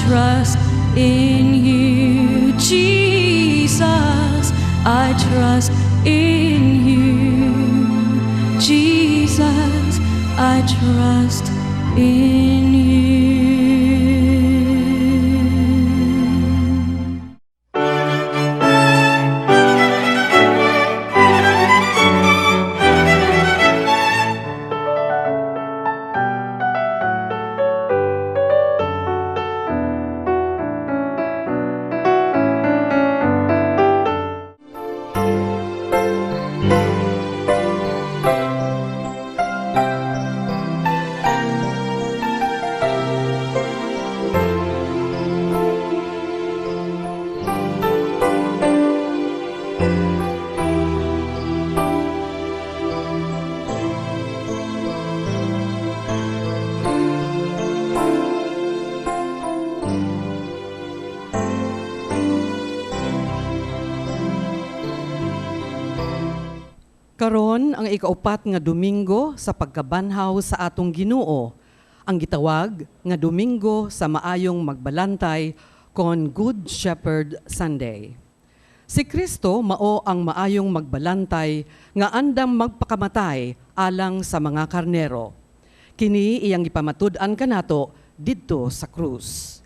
trust in you, Jesus. I trust in you, Jesus. I trust in you. Karon ang ikaupat nga Domingo sa pagkabanhaw sa atong Ginoo, ang gitawag nga Domingo sa Maayong Magbalantay kon Good Shepherd Sunday. Si Kristo mao ang maayong magbalantay nga andam magpakamatay alang sa mga karnero. Kini iyang gipamatud-an kanato didto sa krus.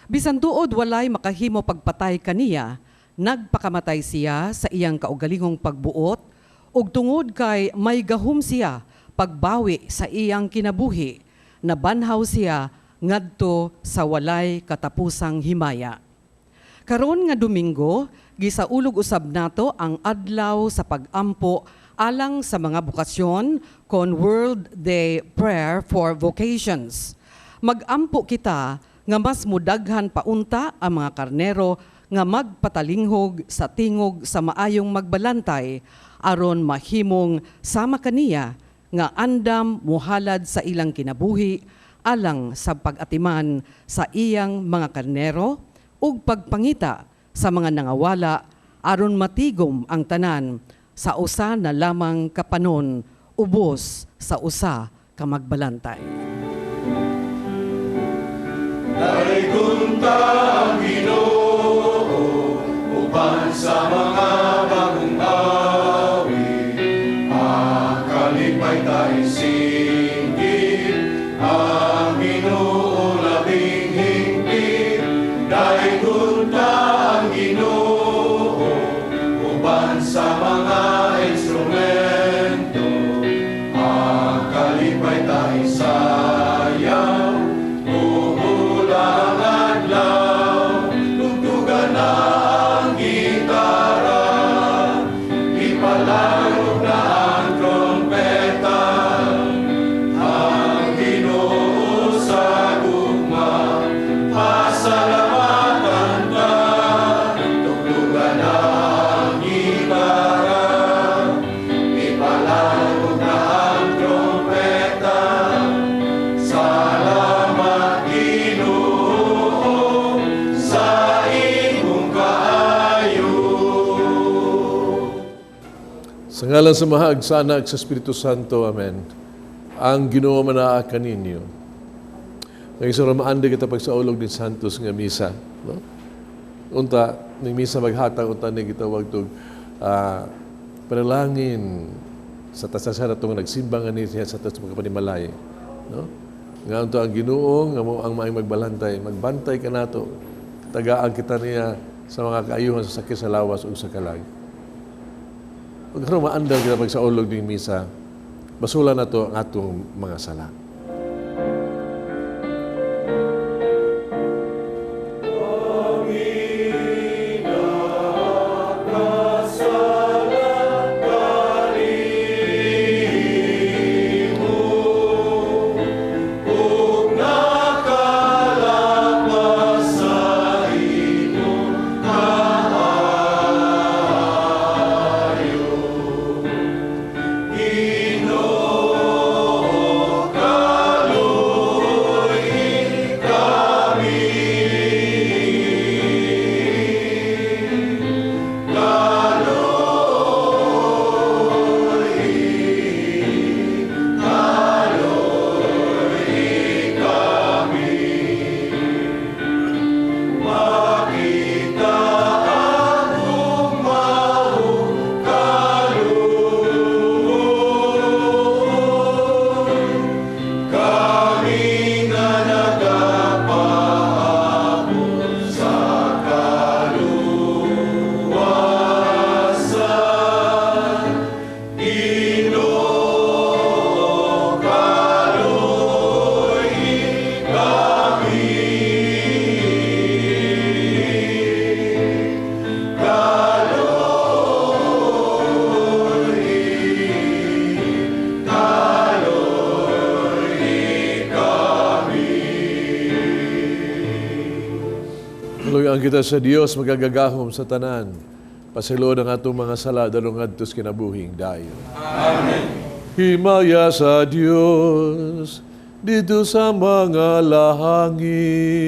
Bisan tuod walay makahimo pagpatay kaniya, nagpakamatay siya sa iyang kaugalingong pagbuot ug tungod kay may gahom siya pagbawi sa iyang kinabuhi, nabanhaw siya ngadto sa walay katapusang himaya. Karon nga Domingo, gisaulog usab nato ang adlaw sa pag-ampo alang sa mga bokasyon kon World Day Prayer for Vocations. Mag-ampo kita nga mas mudaghan paunta ang mga karnero nga magpatalinghog sa tingog sa maayong magbalantay aron mahimong sama kaniya nga andam muhalad sa ilang kinabuhi alang sa pag-atiman sa iyang mga karnero ug pagpangita sa mga nangawala aron matigom ang tanan sa usa na lamang kapanon ubos sa usa ka magbalantay. Daygon ta ang Ginoo uban sa mga bagong awit. Ang kalipay ta isinggit, ang Ginoo labing hingpit. Daygon ta ang Ginoo uban sa mga instrumento. Ang kalipay ta isayaw, Umulang adlaw, tugtugan na ang gitara, ipalarog na ang trompeta, ang Ginoo sa gugma, pasalamatan ta, tugtugan na ang gitara, ipalarog na ang trompeta, salamat, Ginoo, sa imong kaayo. Sa ngalan sa Amahan, sa Anak, sa Espiritu Santo. Amen. Ang Ginoo manaa kaninyo. Ngayon sa maanday kita pagsaulog ni Santos nga misa. No? Unta, ning misa maghatag, unta ni gitawag tog panalangin sa tasasa na itong nagsimba nga ni siya sa tas magpanimalay. No? Nga unta ang Ginoo, nga mo ang maayong magbalantay, magbantay kanato. Tagaan kita niya sa mga kaayuhan sa sakit sa lawas ug sa kalag. Pag maandar kita pagsaulog ning misa, basula na to ang atong mga sala. Ginoo. Manalangin kita sa Dios makagagahom sa tanan. Pasayloon ang atong mga sala dadlong ngadto sa kinabuhing dayon. Amen. Himaya sa Dios didto sa mga langit.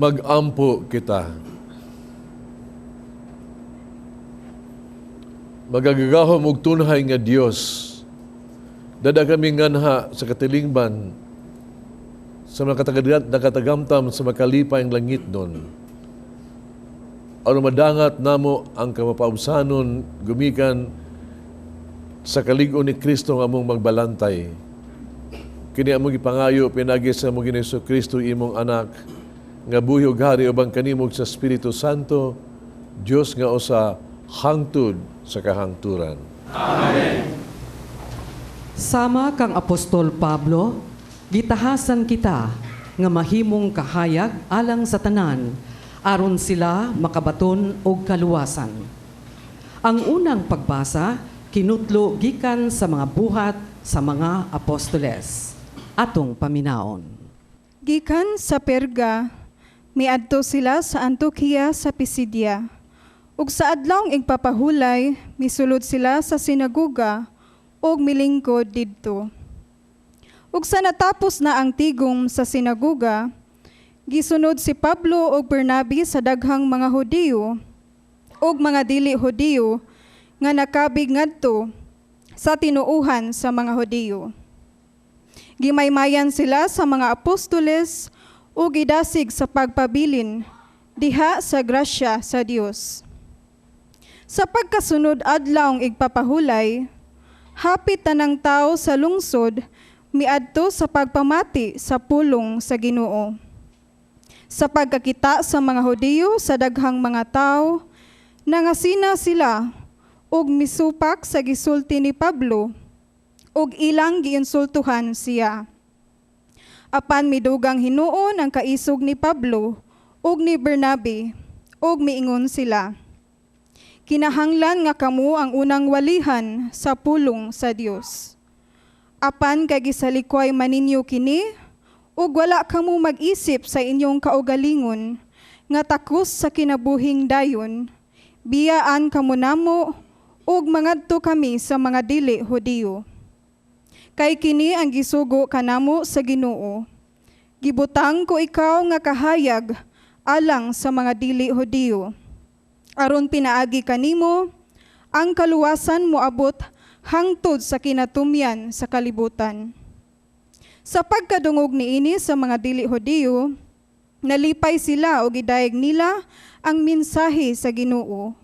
Magampo kita. Magagagahom og tunhay nga Dios. Dada kami nganha sa katilingban sa mga nakatagamtam sa makalipay ang langit nun. Aron madangat namo ang kamapaubsanon gumikan sa kalig-on ni Kristo nga among magbalantay. Kini among gipangayo pinaagi sa among Ginoong Kristo imong anak nga buhi ug hari uban kanimo sa Espiritu Santo, Dios nga usa hangtod sa kahangturan. Amen. Sama kang Apostol Pablo, gitahasan kita nga mahimong kahayag alang sa tanan aron sila makabaton og kaluwasan. Ang unang pagbasa kinutlo gikan sa mga buhat sa mga apostoles. Atong paminaon. Gikan sa Perga, Miadto sila sa Antioquia sa Pisidia. Ug sa adlawng igpapahulay, misulod sila sa sinagoga ug milingkod didto. Ug sa natapos na ang tigom sa sinagoga, gisunod si Pablo ug Bernabe sa daghang mga Hudiyo ug mga dili Hudiyo nga nakabig ngadto sa tinuohan sa mga Hudiyo. Gimaymayan sila sa mga apostoles ug gidasig sa pagpabilin diha sa grasya sa Dios. Sa pagkasunod adlawng igpapahulay, hapit tanang tao sa lungsod miadto sa pagpamati sa pulong sa Ginoo. Sa pagkakita sa mga Hudiyo sa daghang mga tao, nangasina sila ug misupak sa gisulti ni Pablo ug ilang giinsultuhan siya. Apan midugang hinuon ang kaisog ni Pablo ug ni Bernabe ug miingon sila, "Kinahanglan nga kamo ang unang walihan sa pulong sa Dios. Apan kay gisalikway man ninyo kini ug wala kamo mag-isip sa inyong kaugalingon nga takos sa kinabuhing dayon, biyaan kamo namo ug mangadto kami sa mga dili Hudiyo. Kay kini ang gisugo kanamo sa Ginoo: 'Gibutang ko ikaw nga kahayag alang sa mga dili Hudiyo, aron pinaagi kanimo ang kaluwasan moabot hangtod sa kinatumyan sa kalibutan.'" Sa pagkadungog niini sa mga dili Hudiyo, nalipay sila ug gidayeg nila ang mensahe sa Ginoo.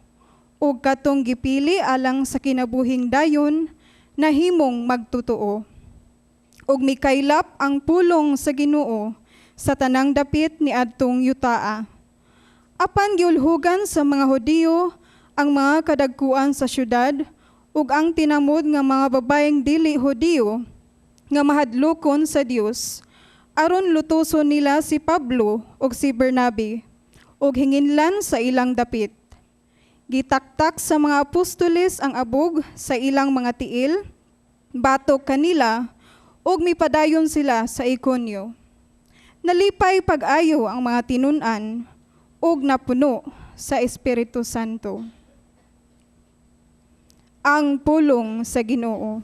Ug katong gipili alang sa kinabuhing dayon nahimong magtotoo. Ug mikaylap ang pulong sa Ginoo sa tanang dapit ni adtong yutaa. Apan giulhugan sa mga Hudiyo ang mga kadagkuan sa syudad ug ang tinamod nga mga babaeng dili Hudiyo nga mahadlokon sa Dios, aron lutuson nila si Pablo ug si Bernabe ug hinginlan sa ilang dapit. Gitaktak sa mga apostoles ang abog sa ilang mga tiil batok kanila ug mipadayon sila sa Iconio. Nalipay pag-ayo ang mga tinun-an ug napuno sa Espiritu Santo. Ang pulong sa Ginoo.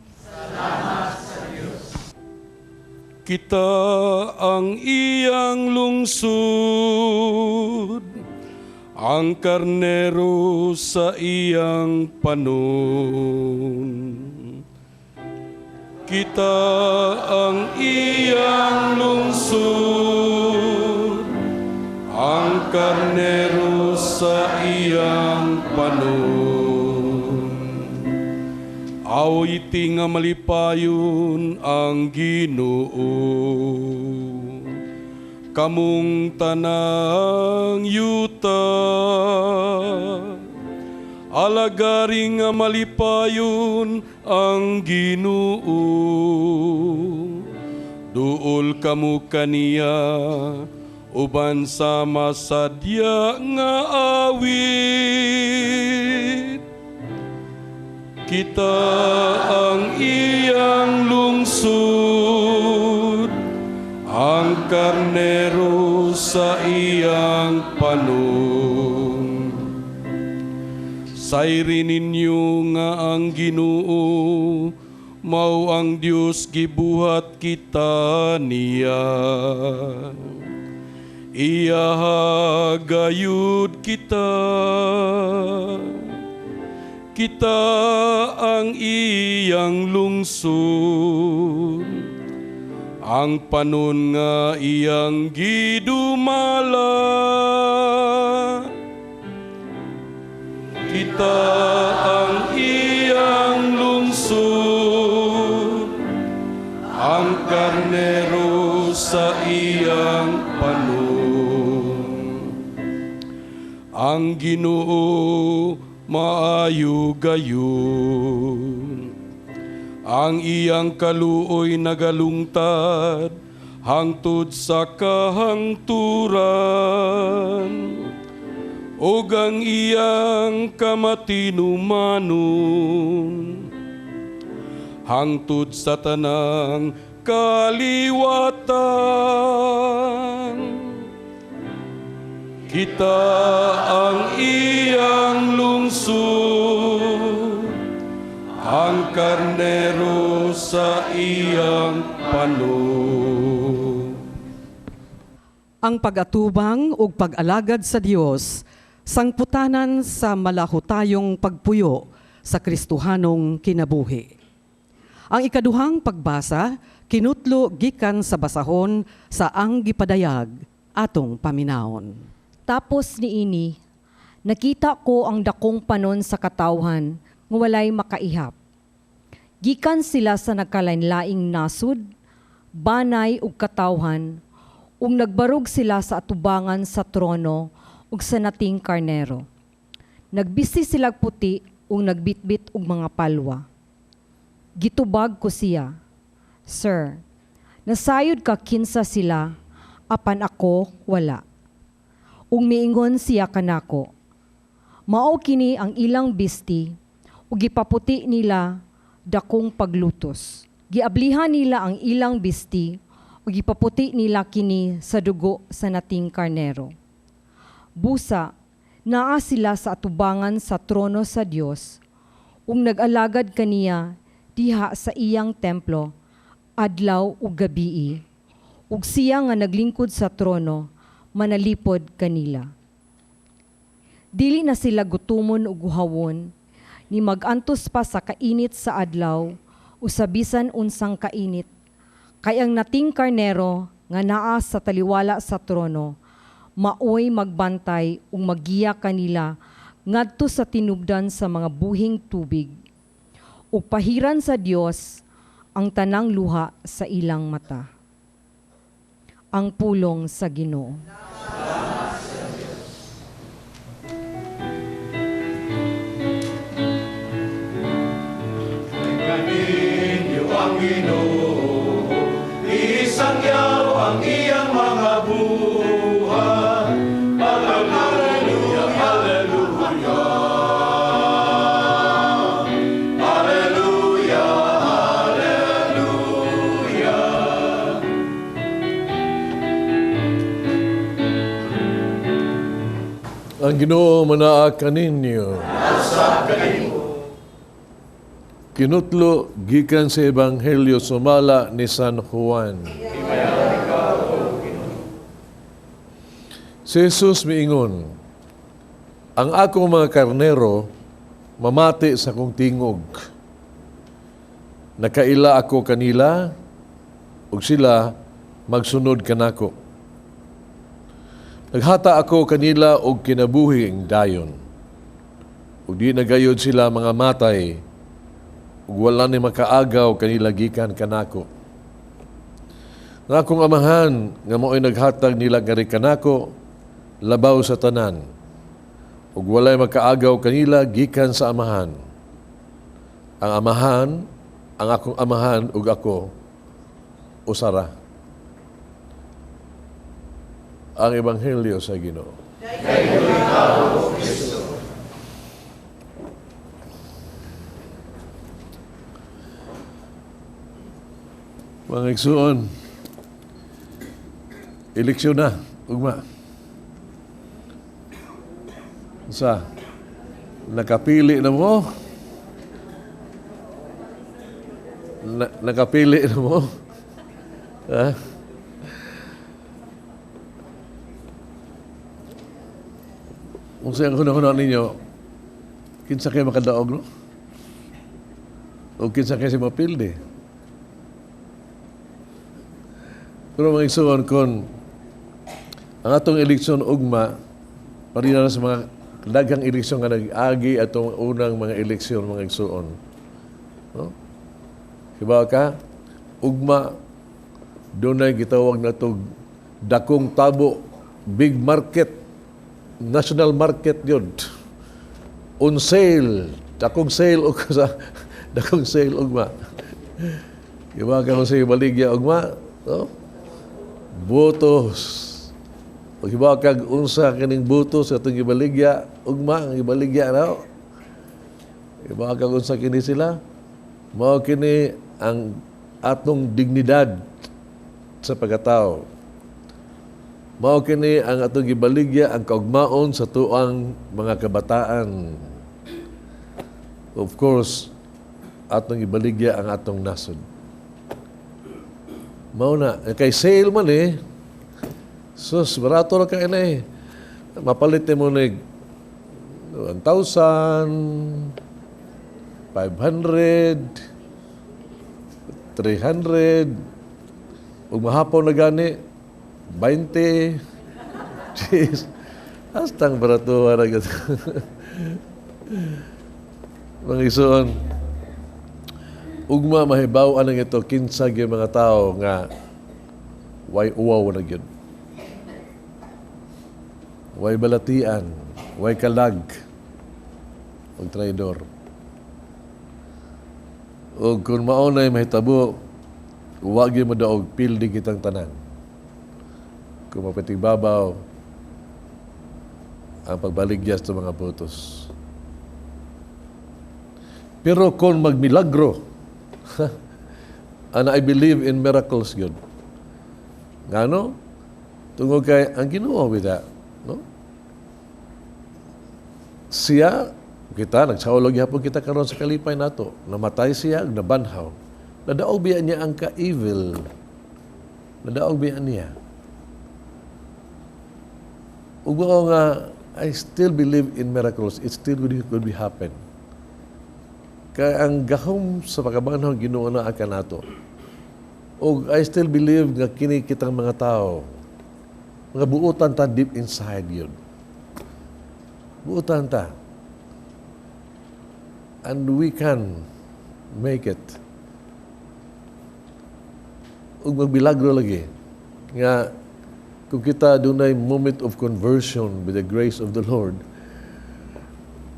Kita ang iyang lungsod, ang karnero sa iyang panon. Kita ang iyang lungsod, ang karnero sa iyang panon. Awiti nga malipayon ang Ginoo. Kamong tanang yuta, alagari nga malipayon ang Ginoo. Duol kamo kaniya uban sa masadya nga awit. Kita ang iyang lungsod, ang karnero sa iyang panon. Sayri ninyo nga ang Ginoo mao ang Dios, gibuhat kita niya. Iyaha gayud kita. Kita ang iyang lungsod, ang panon nga iyang gidumala. Kita ang iyang lungsod, ang karnero sa iyang panon. Ang Ginoo maayo gayon. Ang iyang kaluoy nagalungtad hangtod sa kahangturan. Ug ang iyang kamatinumanon hangtod sa tanang kaliwatan. Kita ang iyang lungsod, ang karnero sa iyang pano. Ang pag-atubang ug pag-alagad sa Dios sangputanan sa malahutayong pagpuyo sa Kristohanong kinabuhi. Ang ikaduhang pagbasa kinutlo gikan sa basahon sa Ang Gipadayag, atong paminawon. Tapos niini, nakita ko ang dakong panon sa katawhan nga walay makaihap. Gikan sila sa nagkalainlaing nasud, banay ug katawhan, ug nagbarog sila sa atubangan sa trono ug sa Nating Karnero. Nagbisti silag puti ug nagbitbit og mga palwa. Gitubag ko siya, "Sir, nasayod ka kinsa sila, apan ako wala." Ug miingon siya kanako, "Mao kini ang ilang bisti ug gipaputi nila dakong paglutos. Giablihan nila ang ilang bisti ug gipaputi nila kini sa dugo sa Nating Karnero. Busa, naa sila sa atubangan sa trono sa Dios ug nag-alagad kaniya diha sa iyang templo adlaw ug gabii, ug siya nga naglingkod sa trono manalipod kanila. Dili na sila gutumon ug uhawon, ni mag-antos pa sa kainit sa adlaw o sa bisan unsang kainit, kay ang Nating Karnero nga naa sa taliwala sa trono maoy magbantay ug magiya kanila ngadto sa tinubdan sa mga buhing tubig, ug pahiran sa Dios ang tanang luha sa ilang mata." Ang pulong sa Ginoo. Ninyo ang Ginoo, isangyaw ang iyang mga buhat. Hallelujah, hallelujah. Hallelujah, hallelujah. Ang Ginoo manaa kaninyo. Kinutlo gikan sa Ebanghelyo sumala ni San Juan. Si Jesus miingon, "Ang akong mga karnero mamati sa akong tingog. Nakaila ako kanila, ug sila magsunod kanako. Naghata ako kanila og kinabuhing dayon. Ug di nagayod sila mga matay, ug wala ni makaagaw kanila gikan kanako. Nga akong Amahan nga mao'y naghatag nila ngari kanako, labaw sa tanan, ug walay makaagaw kanila gikan sa Amahan. Ang Amahan, ang akong Amahan ug ako usara." Ang Ebanghelyo sa Ginoo. Mga igsuon, eleksyon na, ugma. Sa nakapili na mo? Nakapili na mo? Ha? Kung saan hunahuna ninyo, kinsa kayo makadaog, no? O kinsa kayo si mapildi? Pero mga igsuon, kon ang atong eleksyon ugma, pari na sa mga daghang eleksyon nga nag-agi atong unang mga eleksyon, mga igsuon. No? Hibaw ka, ugma, dunay gitawag na tog dakong tabo, big market, national market yun. On sale, dakong sale og sa dakong sale ugma. Hibaw ka kung sa baligya ugma, no? Butos. Ug hibaw kag unsa kining butos atong gibaligya ugma, ang gibaligya na. Hibaw kag unsa kini sila? Mao kini ang atong dignidad sa pagkatao. Mao kini ang atong gibaligya, ang kaugmaon sa tuang mga kabataan. Of course, atong gibaligya ang atong nasod. Mao na, kay sale man eh. Sus, barato ra kay na eh. Mapalit mo ni 1,000, 500, 300, ug mahapaw na gani, 20. Jeez. Hastang barato ra gyud. Mga igsoon, ugma mahibaw-an ang ito kinsa gyud mga tao nga way uwaw na gyud. Way balatian, way kalag, ug traidor. Ug kung mao na'y mahitabo, wa gyud modaog, pildi kitang tanan. Kung mapatigbabaw ang pagbaligya sa mga botos. Pero kung magmilagro, and I believe in miracles gyud. Ngano? Tungod kay ang Ginoo with that, no? Siya, kita, nagsaulog gyapon kita karon sa kalipay nato. Namatay siya, nabanhaw. Nadaog biya niya ang ka-evil. Nadaog biya niya. Ug mao nga, I still believe in miracles. It still could be happen. Kay ang gahom sa pagkabanhaw Ginoo naa kanato. Og I still believe nga kini kitang mga tao, mga buutan ta deep inside yun. Buutan ta. And we can make it. Ug magbilagro lagi nga kung kita dunay moment of conversion with the grace of the Lord,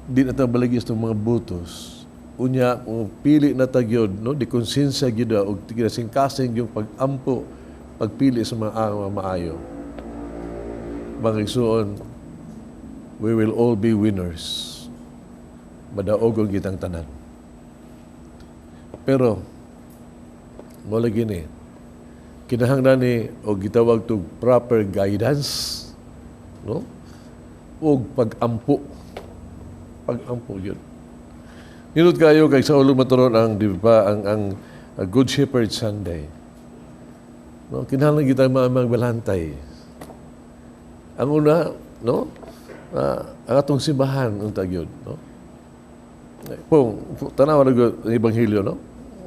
di na ta baligya sa mga botos. Unya, kung pili na ta gyud, no, di konsensya gyud og kinasingkasing yung pag-ampo, pagpili sa mga maayo. Mga igsoon, we will all be winners. Madaogon kitang tanan. Pero, mo lagi ni, kinahanglan ni og gitawag tog proper guidance, no? Og pag-ampo. Pag-ampo yun. Nindot kayo kay sa ulong maturon ang, di ba, ang Good Shepherd Sunday. No, kinahanglan kita mga magbalantay. Ang una, no? Ang atong simbahan unta gyud, no? Pong, tanawa na gyud ang ebanghelyo, no?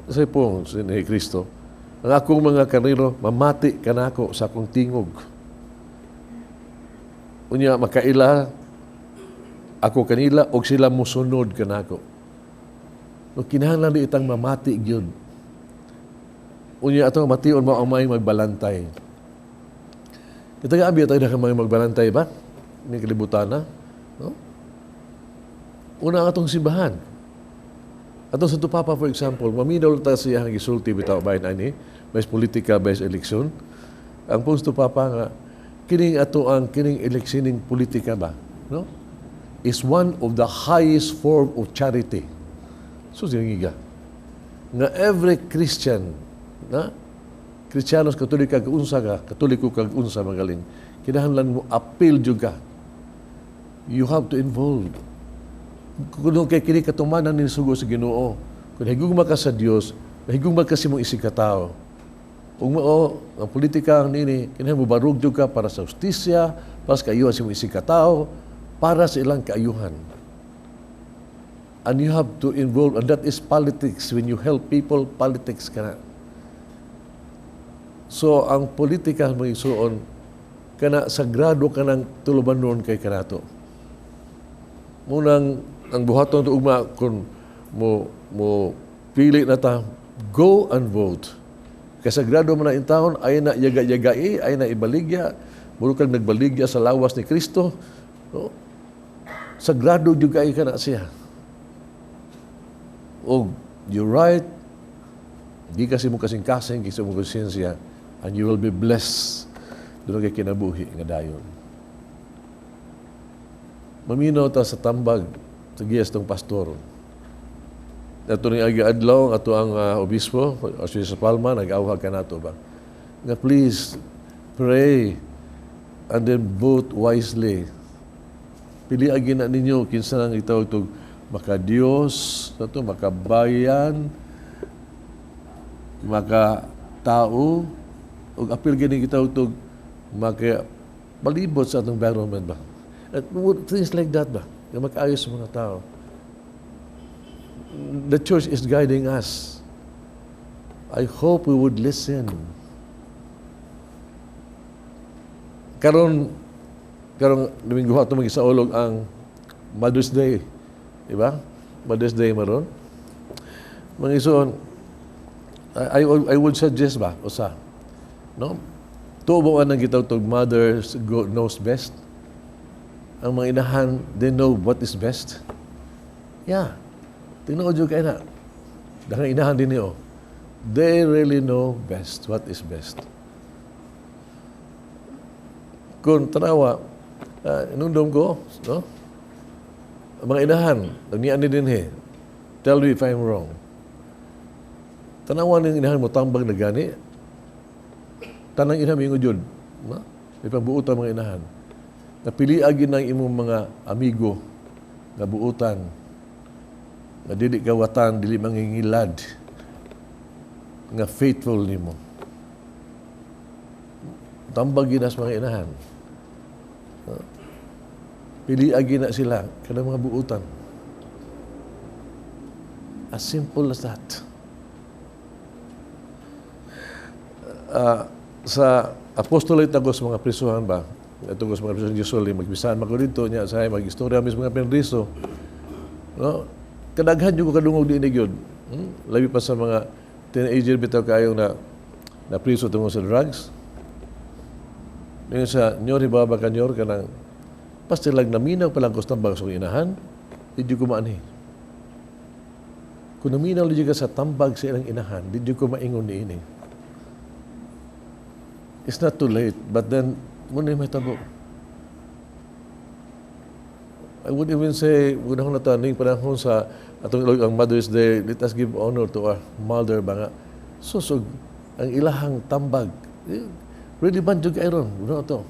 Sa pong si ni Kristo. "Ang akong mga karnero mamati kanako sa akong tingog. Unya makaila ako kanila og sila mosunod kanako." No, kinahanglan di itang mamati gyud. Unya atong mation mao ang maayong magbalantay. Kita nga abi tayo na mga magbalantay ba? Ni kalibutan na, no? Una, ang atong simbahan. Atong Santo Papa, for example, maminaw lang ta sa iyang gisulti bitaw bahin ani, may politika, may eleksyon. Ang pong Santo Papa nga kining ato ang kining eleksyoning politika ba, no? Is one of the highest form of charity. So singiga nga every Christian na Kristiyanos, Katoliko kag unsa ka, Katoliko kag unsa magaling, kinahanglan mo appeal jud ka. You have to involve. Kung kay kini katumanan ni sugo sa Ginoo. Kung higugma ka sa Dios, higugma ka sa imong isig katao. Ug mao ang politika ang nini, kinahanglan mo barug jud ka para sa hustisya, para sa kaayuhan sa imong isig katao, para sa ilang kaayuhan. And you have to involve, and that is politics. When you help people, politics ka na. So, ang politika, mga igsuon, kana sagrado ka ng tulubanon kay kanato. Munang ang buhaton to ugma kung mo pili na ta, go and vote. Kay sagrado man na intawon, ay na yaga-yagai, ay na ibaligya, muro kang nagbaligya sa lawas ni Kristo. No? Sagrado jud kay ka na siya. Og you right, di kasi mo kasing-kasing, kasi mo konsensya, and you will be blessed doon kay kinabuhi nga dayon. Maminaw ta sa tambag sa giyas tong pastor. Ato ni agi adlaw ato ang obispo, Archbishop Palma, nag-awhag kanato ba. Nga please pray. And then vote wisely. Pili na ninyo kinsa nang itawag tog maka-Diyos, ato makabayan, maka tao, ug apil gani gitawag tog maka palibot sa atong environment ba. At things like that ba, nga makaayos sa mga tao. The church is guiding us. I hope we would listen. Karon karong Domingo ato magisaulog ang Mother's Day. Di ba? Mother's Day maron. Mga isuon, I would suggest ba, usa, no? Tuo ba ang gitawag tog mothers go, knows best? Ang mga inahan, they know what is best. Yeah. Tinuod jud kay na. Daghang inahan din niyo. They really know best what is best. Kung tanawa, inundom ko, no? Ang mga inahan, nagnian ni din he. Tell me if I'm wrong. Tanawa ning inahan mo tambag na gani. Tanang inahan mingon jud, no? May pagbuotan mga inahan. Napili agi ng imong mga amigo nga buutan nga dili kawatan, dili mangingilad, nga faithful nimo. Tambag gid mga inahan. Pili agi na sila kanang mga buutan. As simple as that. Sa apostolate ako sa mga prisuhan ba, ito ko sa mga prisuhan, usually, magbisahan ko dito, niya, sa mag-istorya mismo mga pinriso. No? Kadaghan yung kadungog din yun. Labi pa sa mga teenager bitaw kayo na na priso tungkol sa drugs. Ngayon sa nyor hibaba ka nyor kanang pastilag naminaw pa lang ko sa tambag sa inahan, di ko maanhi. Kung naminaw di ka sa tambag sa ilang inahan, di ko maingon ni ini. It's not too late, but then, muna may tabo. I would even say, muna na taning panahon sa atong ilog ang Mother's Day, let us give honor to our mother ba nga. So, ang ilahang tambag, eh, really man jud kay ron, no to.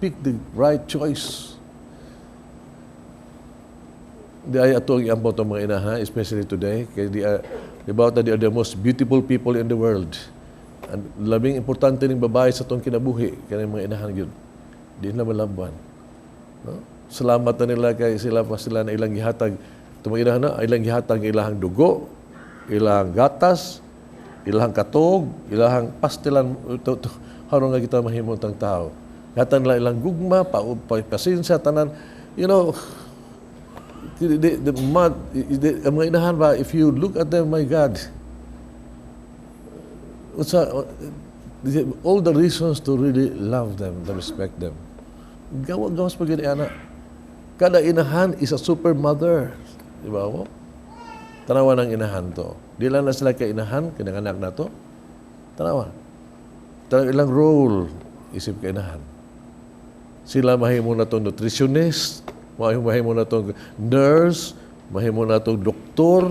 Pick the right choice. Di ay ato ang iampo itong mga inaha, especially today, kay di about they are the most beautiful people in the world. And labing importante ning babae sa atong kinabuhi, kanang mga inahan gyud. Di na malabuan. No? Salamat na nila kay sila pa sila na ilang gihatag. Itong mga inahan na, ilang gihatag ilahang dugo, ilang gatas, ilahang katog, ilahang pastilan, to, haron nga kita mahimong tao. Gihatag nila ilang gugma, pa, pasensya, tanan. The, ang mga inahan ba, if you look at them, my God, unsa, all the reasons to really love them, to respect them. Gawa-gawas pa gani ana. Kada inahan is a super mother. Di ba mo? Tanawa ng inahan to. Di lang na sila kay inahan, kinanganak na to. Tanawa. Tanawa ilang role, isip kay inahan. Sila mahimo na itong nutritionist, mahimo na itong nurse, mahimo na itong doktor,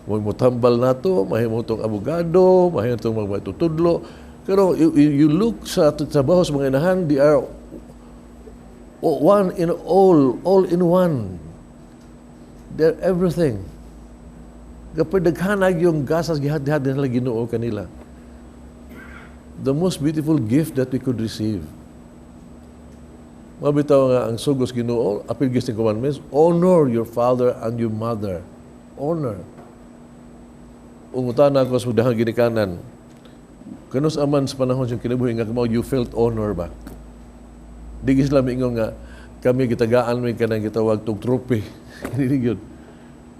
mahimo tambal na to, mahimo itong abogado, mahimo itong mga tutudlo. Pero you look sa trabaho sa mga inahan, they are one in all, all in one. They're everything. Kapag naghanag yung gasas, gihat-gihat nila Ginoo kanila. The most beautiful gift that we could receive. Mabitaw nga ang sugos Ginoo, apil gis commandments, honor your father and your mother. Honor. Ungutana ko sa dahang ginikanan, kanus aman sa panahon sa kinabuhi nga kamo you felt honor ba? Di gis sila miingon nga kami gitagaan mi kanang gitawag tog trophy. Hindi gyud.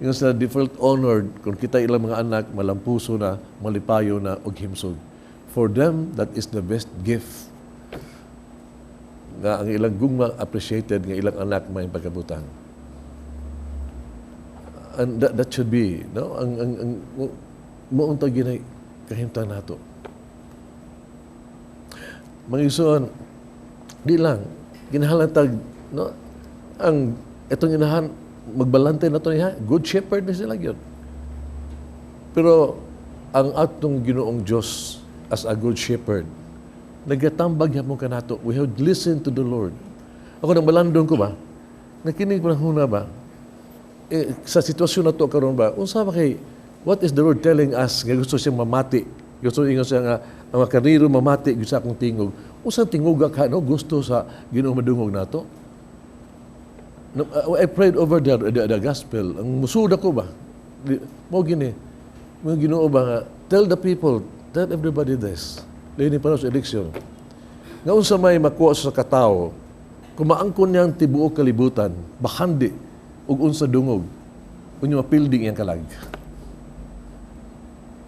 Ingon sila they felt honored kung kita ilang mga anak malampuso na, malipayo na og himsog. For them, that is the best gift nga ang ilang gugma appreciated nga ilang anak may pagkabutang. And that should be, no? Ang mounta ginay kahimtang nato. Mga isuon, di lang kinahanglan no, ang itong inahan magbalante na to niya, good shepherd na sila gyud. Pero ang atong Ginoong Dios as a good shepherd, Nagatambag gyapon kanato. We have listened to the Lord. Ako nang malandong ko ba? Nakinig panahon na ba? Eh, sa sitwasyon na to karon ba? Unsa ba kay, what is the Lord telling us nga gusto siyang mamati? Gusto ingon siya nga ang mga karnero mamati gyud sa akong tingog. Unsa tingog ka, no, gusto sa Ginoo madungog nato? No, I prayed over the gospel. Ang musuda ko ba? Mo gini. Mo Ginoo ba nga, tell the people, tell everybody this. Lain pa sa eleksyon. Nga unsa may makuha sa katao, kung maangkon niyang tibuok kalibutan, bakandi, ug unsa dungog, unya mapilding iyang kalag.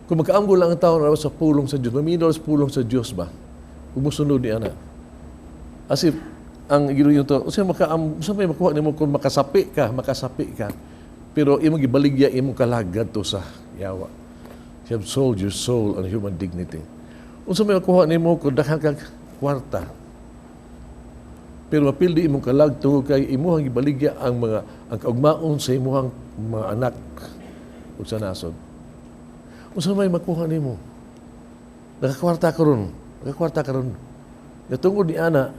Kung magkaamgo lang ang tao na sa pulong sa Diyos, maminaw sa pulong sa Diyos ba? Ug mosunod ni ana. As if, ang Ginoo to, unsa makaam, unsa may makuha nimo kung makasapi ka, makasapi ka. Pero imong gibaligya imong kalag to sa yawa. You have sold your soul and human dignity. Unsa may makuha nimo kung daghan kag kwarta? Pero mapildi imong kalag tungod kay imuhang gibaligya ang mga ang kaugmaon sa imuhang mga anak ug sa nasod. Unsa may makuha nimo? Nakakwarta karon, nakakwarta karon. Nga tungod ni ana,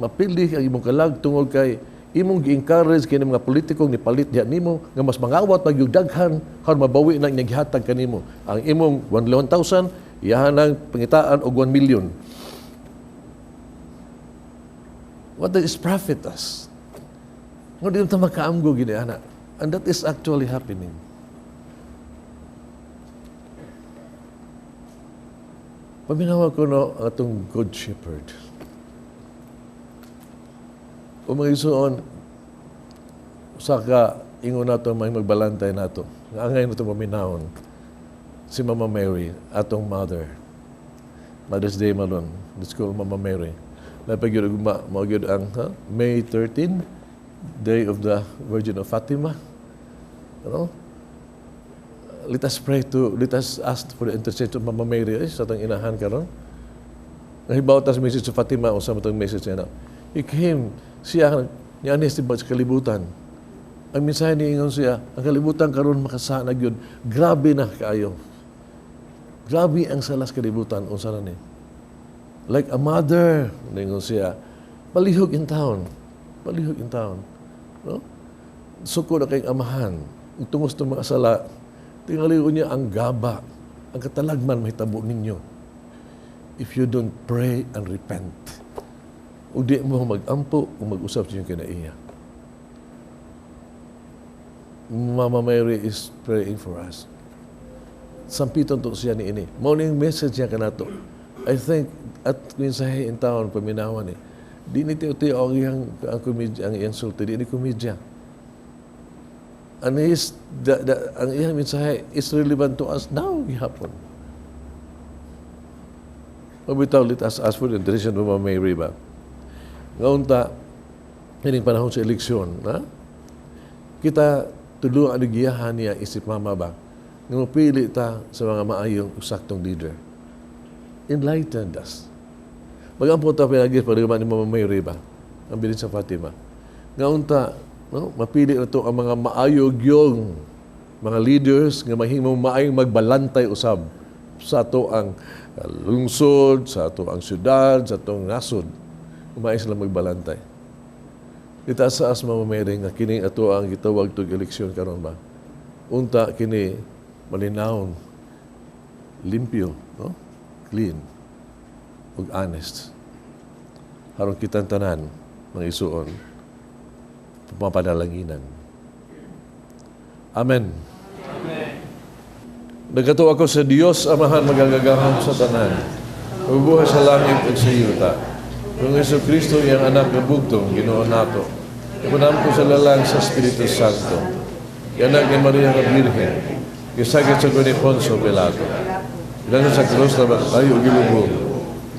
mapildi ang imong kalag tungod kay imong gi-encourage kini mga politikong nipalit diha nimo nga mas mangawat pag daghan aron mabawi na inyang gihatag kanimo. Ang imong 1,000 iyahan ang pangitaan og 1 million. What does it profit us? Nga di ta makaamgo gini ana. And that is actually happening. Paminawa ko, no, ang atong Good Shepherd. O mga isuon, usa ka ingon nato may magbalantay nato. Nga angay nato paminawon si Mama Mary, atong mother. Mother's Day maron. Let's call Mama Mary. Napag yun, mao gyud ang, ha? May 13, Day of the Virgin of Fatima. Ano? Let us pray to, let us ask for the intercession of Mama Mary, eh, sa atong inahan karon. Nahibaw ta sa message sa Fatima, unsa man tong message niya na. He came, siya, niya sa kalibutan. Ang mensahe ni ingon siya, ang kalibutan karon makasana gyud. Grabe na kaayo. Grabe ang salas kalibutan, unsa na ni. Like a mother, ningon siya, palihog in town. Palihog in town. No? Suko na kayong amahan. Tungos itong mga sala, tingali niya ang gaba, ang katalagman mahitabo ninyo. If you don't pray and repent, ug di mo mag-ampo o mag-usap sa inyong kinaiya. Mama Mary is praying for us. Sampiton to siya ni ini. Mao ning message niya kanato. I think at mensahe in town paminawan ni. Di ni tiyo ang iyang ang komedya, ang iyang sulti, di ni komedya. And his, the, ang iyang mensahe is relevant to us now gihapon. Mabitaw, let us ask for the intercession of Mama Mary ba? Ngaunta, kining panahon sa eleksyon, ha? Kita tulungan ang giyahan niya isip mama ba? Nga mapili ta sa mga maayong usaktong leader. Enlightened us. Magampo ta pinagis pa ni Mama Mary ba? Ang bilin sa Fatima. Ngaunta, no, mapili na to ang mga maayog yung mga leaders nga mahimong maayong magbalantay usab sa ato ang lungsod, sa ato ang syudad, sa atong nasod. Umay sila magbalantay. Itaas sa Mama Mary nga kini ato ang gitawag tug eleksyon karon ba. Unta kini malinawon, limpyo, no? Clean, ug honest. Aron kitang tanan, mga isuon, mapanalanginan. Amen. Amen. Nagkatuo ako sa Dios, Amahan magagagahom sa tanan. Magbuhay sa langit ug sa yuta. Kung Hesus Kristo iyang anak nga bugtong, Ginoo nato. Ipanam ko sa lalang sa Espiritu Santo. Anak ni Maria nga Birhen. Gisagit sa ni Poncio Pilato. Ilan sa krus na tayo gilubong.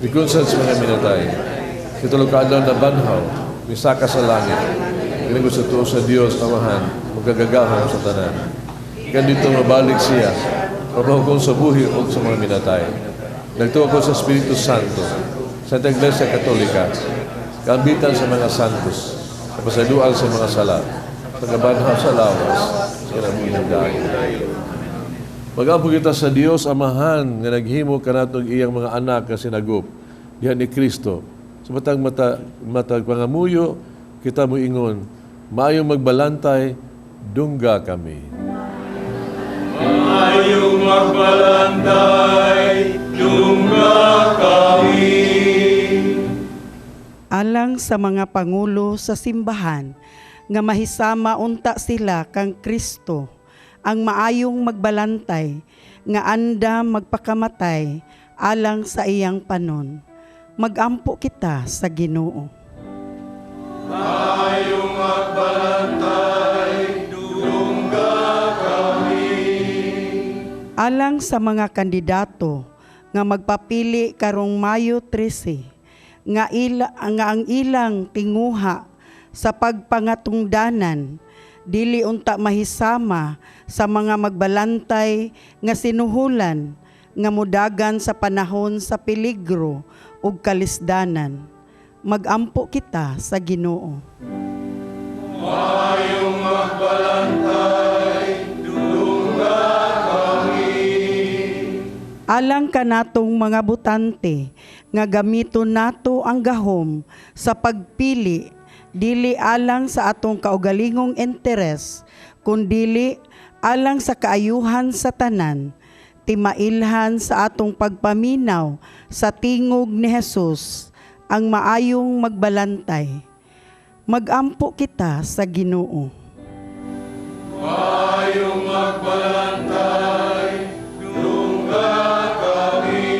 Ikunsan sa mga minatay. Kitulog ka adlaw na banhaw, misaka sa langit. Giningo sa tuo sa Dios, Amahan, magagagahom sa tanan. Kan dito mabalik siya, mapahukong sa buhi o sa mga minatay. Nagtuo ko sa Espiritu Santo, sa Iglesia Katolika, kaambitan sa mga santos, kapasaduan sa mga sala, sa kabanhaw sa lawas, sa kinabuhing dayon. Mag-ampo kita sa Dios Amahan nga naghimo kanatong iyang mga anak nga sinagop. diha ni Kristo. Sa matag mata, matag pangamuyo, kita mo ingon, "Maayong magbalantay, dungga kami." Maayong magbalantay, dungga kami. Alang sa mga pangulo sa simbahan nga mahisama unta sila kang Kristo, ang maayong magbalantay nga andam magpakamatay alang sa iyang panon. Magampo kita sa Ginoo. Maayong magbalantay, dungga kami. Alang sa mga kandidato nga magpapili karong Mayo 13 nga ang ilang tinguha sa pagpangatungdanan dili unta mahisama sa mga magbalantay nga sinuhulan nga mudagan sa panahon sa peligro ug kalisdanan. Magampo kita sa Ginoo. Maayong magbalantay, dungga kami. Alang kanatong mga botante nga gamiton nato ang gahom sa pagpili dili alang sa atong kaugalingong interes, kundili alang sa kaayuhan sa tanan, timailhan sa atong pagpaminaw sa tingog ni Jesus, ang maayong magbalantay. Magampo kita sa Ginoo. Maayong magbalantay, dungga kami.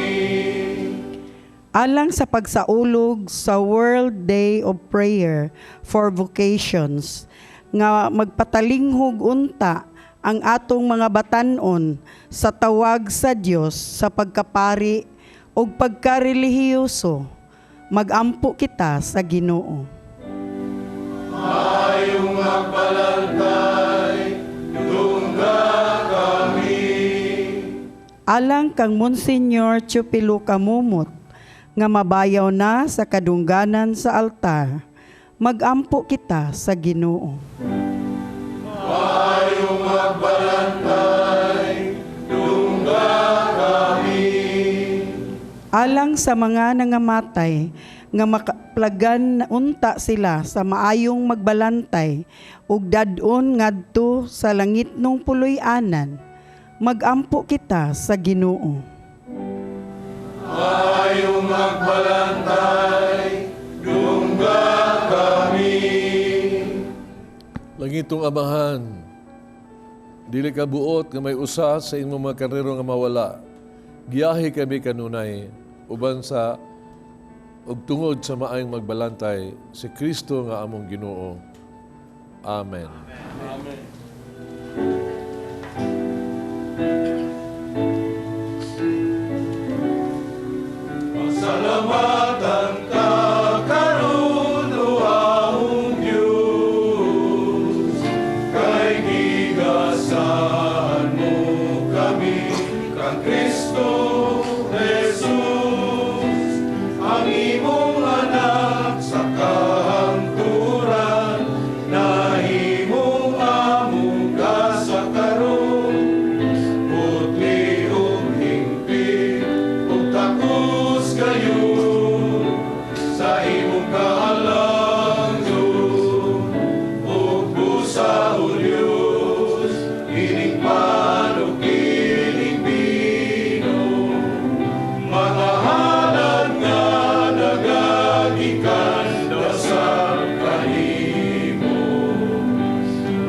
Alang sa pagsaulog sa World Day of Prayer for Vocations nga magpatalinghog unta ang atong mga batanon sa tawag sa Dios sa pagkapari ug pagkarelihiyoso. Magampo kita sa Ginoo. Maayong magbalantay, dungga kami. Alang kang Monsignor Chupilo Camomot nga mabayaw na sa kadungganan sa altar. Magampo kita sa Ginoo. Maayong magbalantay, dungga kami. Alang sa mga nangamatay nga makaplagan unta sila sa maayong magbalantay ug dad-on ngadto sa langitnong puloy-anan. Magampo kita sa Ginoo. Maayong magbalantay, dungga kami. Langitong Amahan, dili ka buot nga may usa sa imong mga karnero nga mawala. Giyahi kami kanunay uban sa ug tungod sa maayong magbalantay, si Kristo nga among Ginoo. Amen. Amen. Pasalamatan ka karon, o among Diyos, kay gigasaan mo kami kang Kristo Jesus, ang imong anak sa kahangturan, nahimong among kasakaron. Putli ug hingpit ug takos gayud sa imong kaalangdon ug busa, o Diyos, ining pan ug kining bino, mga halad nga nagagikan sa kanimo.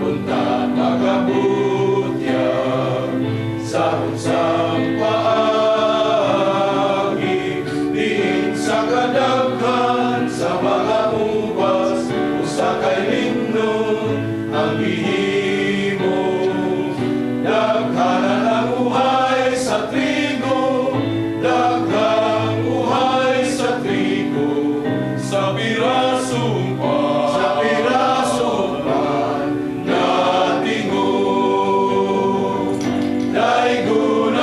Unta magabutyag sa unsang paagi diin sa kadaghan sa mga ubas, usa kay limnon ang gihimo. Daghanan ang uhay sa trigo, daghang uhay sa trigo, sa pirasong pan, sa pirasong pan nga tingog. Daygon.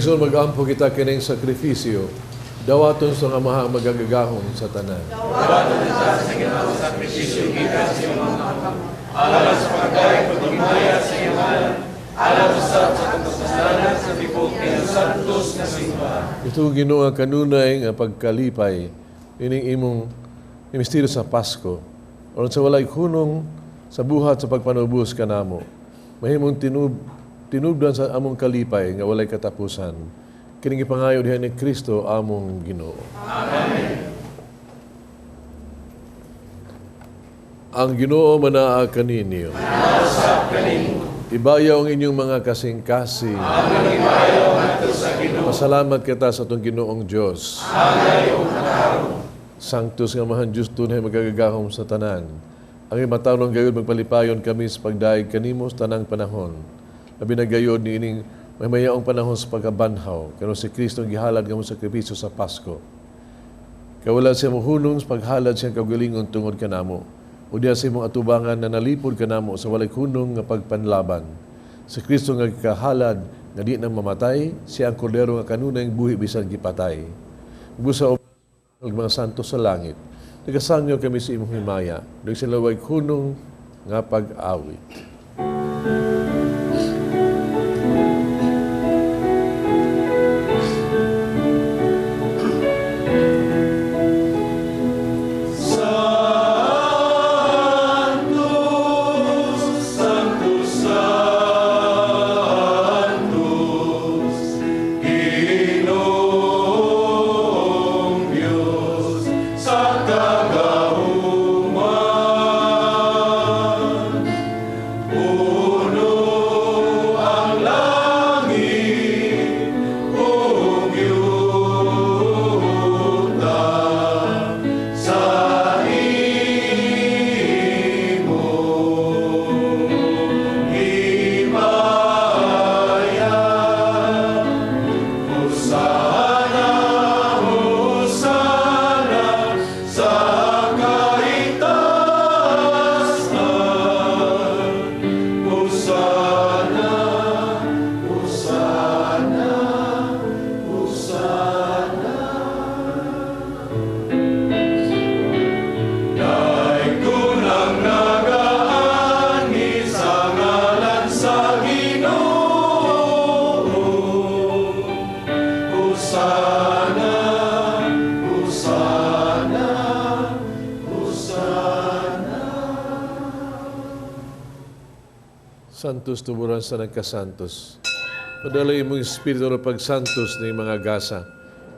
Mga igsoon, mag-ampo kita kining sakripisyo. Dawaton sa Amaha ang magagagahom sa tanan. Dawaton sa Ginoo sakripisyo gikan sa imong mga kamot. Alang sa pagdayeg paghimaya sa iyang ngalan, alang usab sa atong kasalanan sa tibuok iyang santos nga simbahan. Ito Ginoo ang kanunay nga pagkalipay ining imong misteryo sa Pasko. Aron sa walay hunong sa buhat sa pagpanubos kanamo. Mahimong tinubdan sa among kalipay nga walay katapusan. Kining gipangayo diha ni Kristo among Ginoo. Amen. Ang Ginoo manaa kaninyo. Usab kanimo. Ibayaw ang inyong mga kasing-kasing. Among ibayaw ngadto sa Ginoo. Pasalamat kita sa atong Ginoong Dios. Angay ug matarong. Sanctus nga Amahan Dios tunay magagagahom sa tanan. Ang imatawong gayud magpalipayon kami sa pagdaig kanimo sa tanang panahon. Labi na gayud niining maymayaong panahon sa pagkabanhaw, kano si Kristo ang gihalad nga mo sakripisyo sa Pasko. Kawala siya mohunong sa paghalad siyang kaugalingon tungod kanamo. O diya sa imong atubangan na nalipod kanamo sa walay hunong nga pagpanlaban. Si Kristo nga gikahalad nga di na mamatay, siya ang kordero nga kanunay buhi bisan gipatay. Busa og mga santo sa langit, nagasangyo kami sa imong himaya, nag sila way hunong nga pag-awit. Sanctus, Sanctus, Sanctus, Ginoong Dios sa kagahuman. Puno ang langit ug yuta sa imong himaya. Hosana, Hosana sa kaitaasan. Hosana, Hosana, Hosana. Daiggon ang nagaanhi sa ngalan sa Ginoo. Hosana, Hosana, Hosana. Santos tuburan sa nagkasantos. Padala imong espiritu na pagsantos ni mga gasa.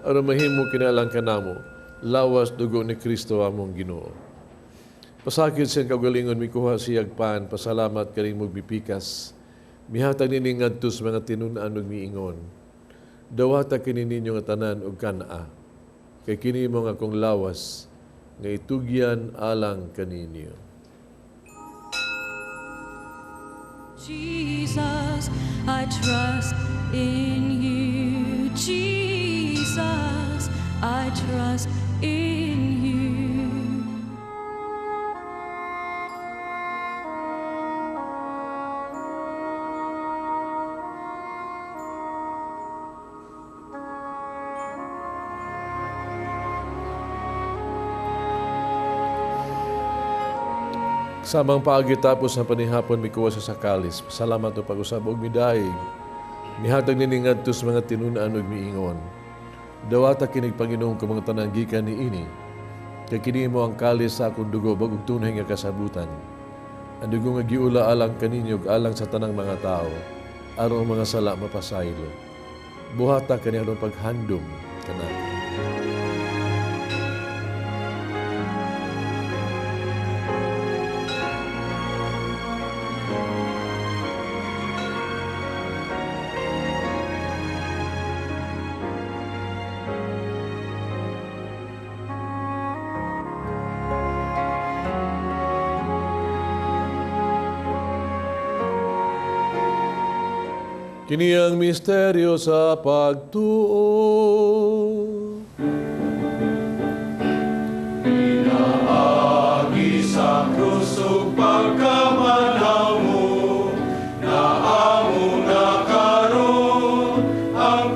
Aron mahimo kinalang kanamo, lawas dugo ni Kristo among Ginoo. Pasakit siyang kaugalingon mikuha siyag pan, pasalamat kaning mipikas. Mihatag nini ngadto sa mga tinun-an ug miingon. Dawata kini ninyo nga tanan og kan-a. Kay kini mo nga akong lawas nga itugyan alang kaninyo. Jesus, I trust in you. Jesus, I trust in you. Samang paagi tapos ang panihapon mikuha siya sa kalis. Salamat o pag-usab og midaig. Mihatag nini ngadto sa mga tinun-an og miingon. Dawata kinig Panginoon ko mga tanang gikan niini. Kay kini mo ang kalis sa akong dugo bag-ug tunay nga kasabutan. Ang dugo nga giula alang kaninyo ug alang sa tanang mga tao, aron ang mga sala mapasaylo. Buhata kani aron paghandom kanako. Kini ang misteryo sa pagtuo. Pinaagi sa krus ug pagkamanhaw mo, naamo na karon ang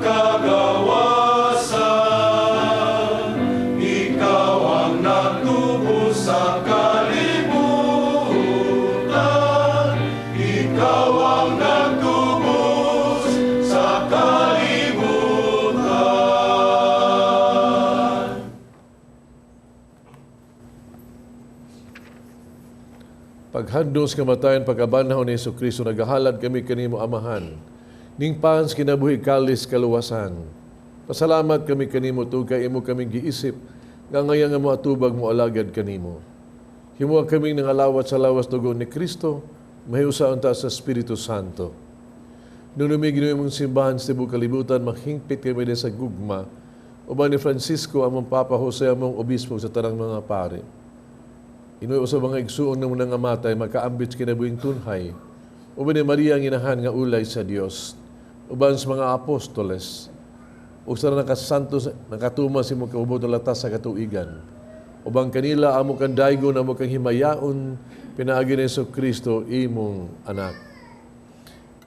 Paghandong sa kamatayon, pagkabanhaw ni Hesus Kristo, nagahalad kami kanimo, Amahan. Ning pans kinabuhi kalis kaluwasan. Pasalamat kami kanimo tungod kay imo kaming giisip nga ngayon nga moatubag mo alagad kanimo. Himoa kaming nangalawat sa lawas dugo ni Kristo, mahiusa unta sa Espiritu Santo. Nunumi Ginoo imong simbahan sa tibuok kalibutan, maghingpit kami din sa gugma. Uban ni Francisco, among Papa Jose, among Obispo sa tanang mga pare. Inuy sa mga igsuon ng mga matay, makaambit sa kinabuhing tunhay. Uban ni Maria ang inahan nga ulay sa Dios. Uban sa mga apostoles. Ug sa nakasantos, nakatuma sa imong kabubut latas sa katuigan. Ubang kanila amo kang daygon, amo kang himayaon, pinaagi ni Hesus Kristo imong anak.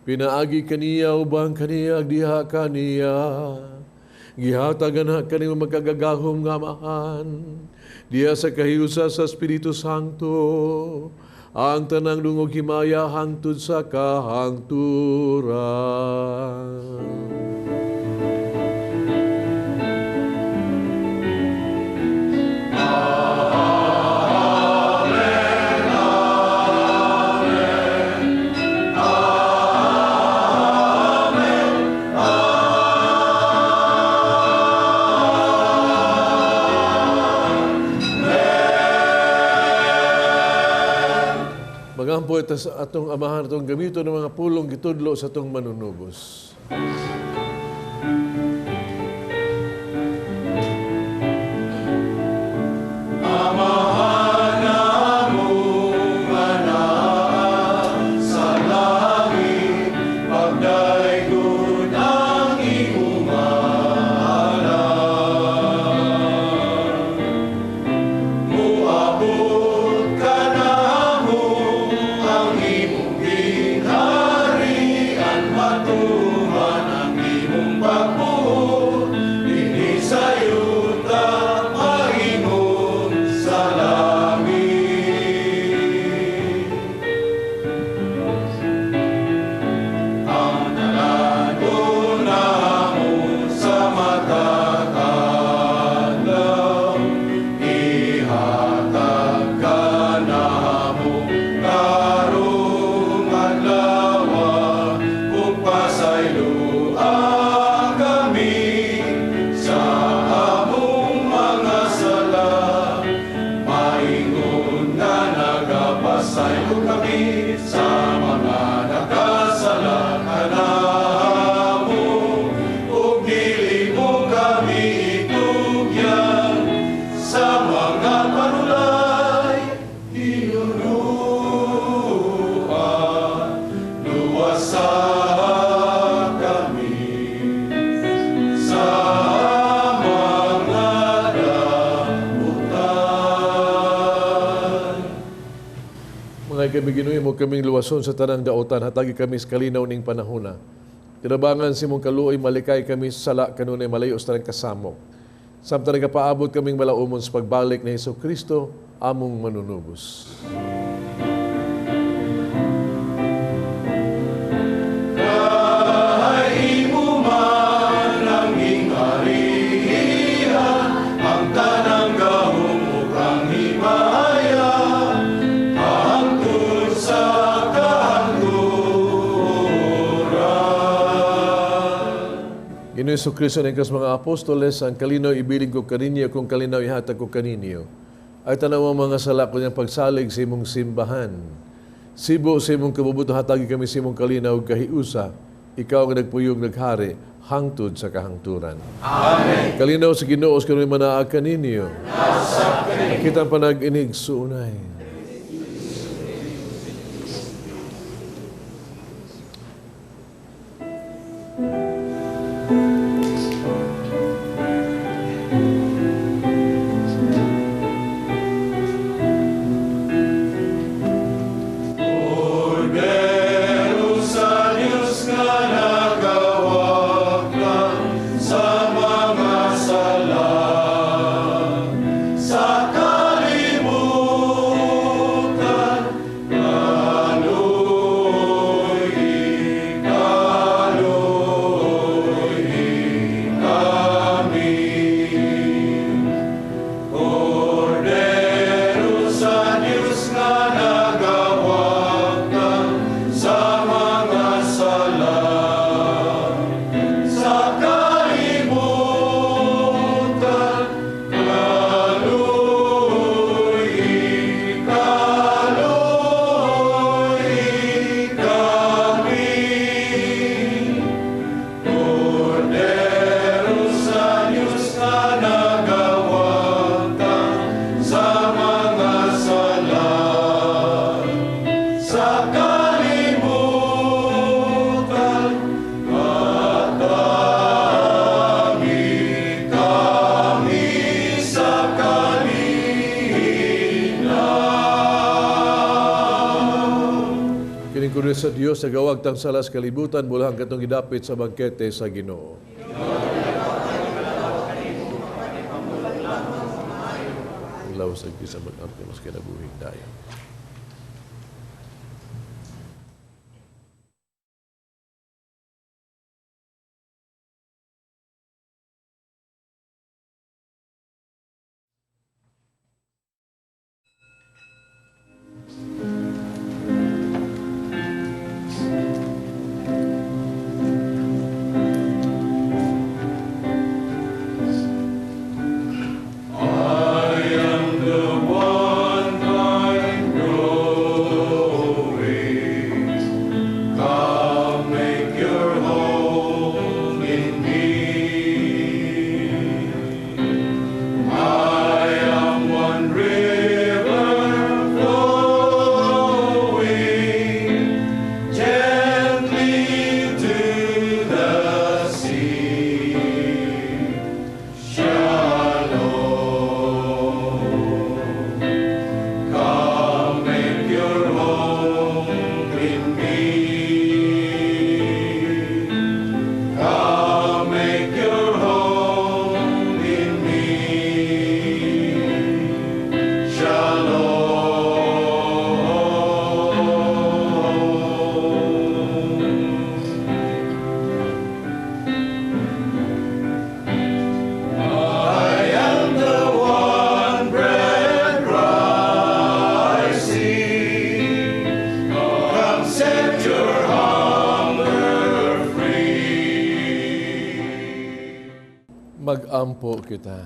Pinaagi kaniya ubang kaniya diha kaniya. Gihatagan na kanimo magkagagahom nga Amahan. Diha sa kahiusa sa Espiritu Santo, ang tanang dungog himaya hangtod sa kahangturan. Magampo ito sa atong amahan, atong gamito ng mga pulong gitudlo sa atong manunubos. Amahan among anaa sa langit, pagdaygon ang imong ngalan. Muabot kanamo ang imong gingharian, matuman ang imong pagbuot dinhi sa yuta maingon sa langit. Ang talan namo sa matag adlaw, ihatag kanamo karong adlaw, ug pasayloa kami sa among mga sala, maingon nga nagapasaylo kami sa mga nakasala kanamo, ug dili mo kami itugyan sa mga panulay, hinunuan, luwasa kami sa mga dautan. Mga kami Ginoo mo kaming luwason sa tanang daotan, hatagi kami sa kalinaw ning panahona. Tinabangan sa imong kaluoy, malikay kami sa sala kanunay malayo sa tanang kasamok. Samtang nagapaabot kaming malaumon sa pagbalik ni Hesus Kristo, among manunubos. Kay imo man ang gingharian, ang tanang gahom ug ang himaya, hangtod sa kahangturan. Ginoo Hesus Kristo, ng mga apostoles, ang kalinaw ibilin ko kaninyo, kung kalinaw ihatag ko kaninyo. Ay tanaw ang mga sala ko niyang pagsalig sa imong simbahan. Sibo sa imong kabubuto, hatagi kami sa imong kalinaw kahiusa. Ikaw ang nagpuyog naghari, hangtod sa kahangturan. Amen. Kalinaw sa Ginoo, sa kanunay manaag kaninyo. Kitang panag-inig suunay. Kordero sa Diyos nga nagawagtang sa mga sala sa kalibutan. sa Dios sa gawagtang salas kalibutan, bulahang katong gidapit sa bangkete sa Ginoo. Lawas ang kisa mag-ampi mas kinabuhing dayon. I am the one vine growing. Come make your home in me. I am one river flowing gently to the sea. Shalom. Come make your home in me. Come make your home in me. Shalom. I am the one bread rising. Come set your hunger free. Mag-ampo kita.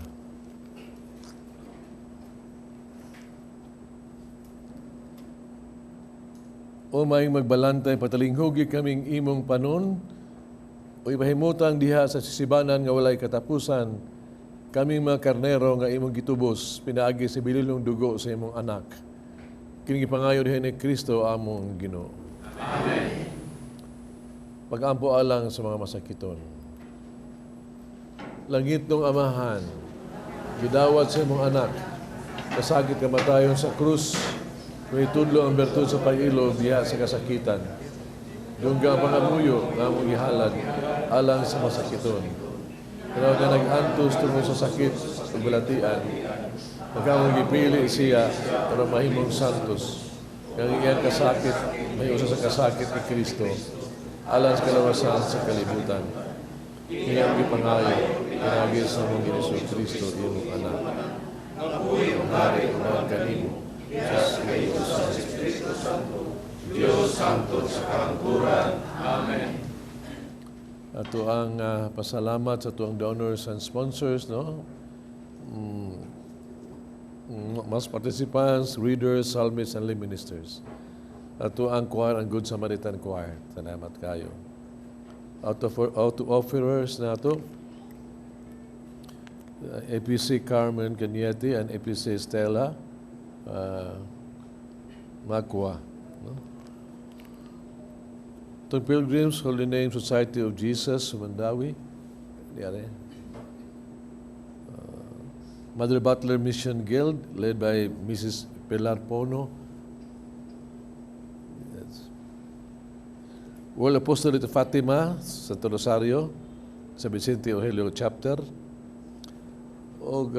O maayong magbalantay, patalinghugi kaming imong panon, o ipahimutang diha sa sisibanan nga walay katapusan, kaming mga karnero nga imong gitubos, pinaagi sa bililong dugo sa imong anak. Kini gipangayo diha ni Kristo among Ginoo. Amen. Pag-ampo alang sa mga masakiton. Langit nung Amahan, gidawat sa imong anak, kasakit kamatayon sa krus, kung itudlo ang bertud sa pag-ilo diha sa kasakitan. Dungga ang pangamuyo nga among gihalad alang sa masakiton. Pero nga nag-antos tungod sa sakit ug balatian, magkamong gipili siya para mahimong santos. Nga ang iyang kasakit may usa sa kasakit ni Kristo alang sa kalawasan sa kalibutan. Kini ang gipangayo pinaagi sa among Ginoo Kristo imong anak. Ang hari uban kanimo sa Espiritu sa Espiritu Santo, Dios Santo sa kahangturan. Amen. Ato ang pasalamat sa tuang donors and sponsors, no? Mas participants, readers, psalmists, and lay ministers. Ato ang choir, ang Good Samaritan Choir. Salamat kayo. Out to offerers nato, APC Carmen Cañete and APC Stella Macua. No? Itong Pilgrims, Holy Name Society of Jesus, Mandaue. Diyan. Mother Butler Mission Guild, led by Mrs. Pilar Pono. Yes. World Apostolate of Fatima, Santo Rosario, sa Vicente Rogelio Chapter. Og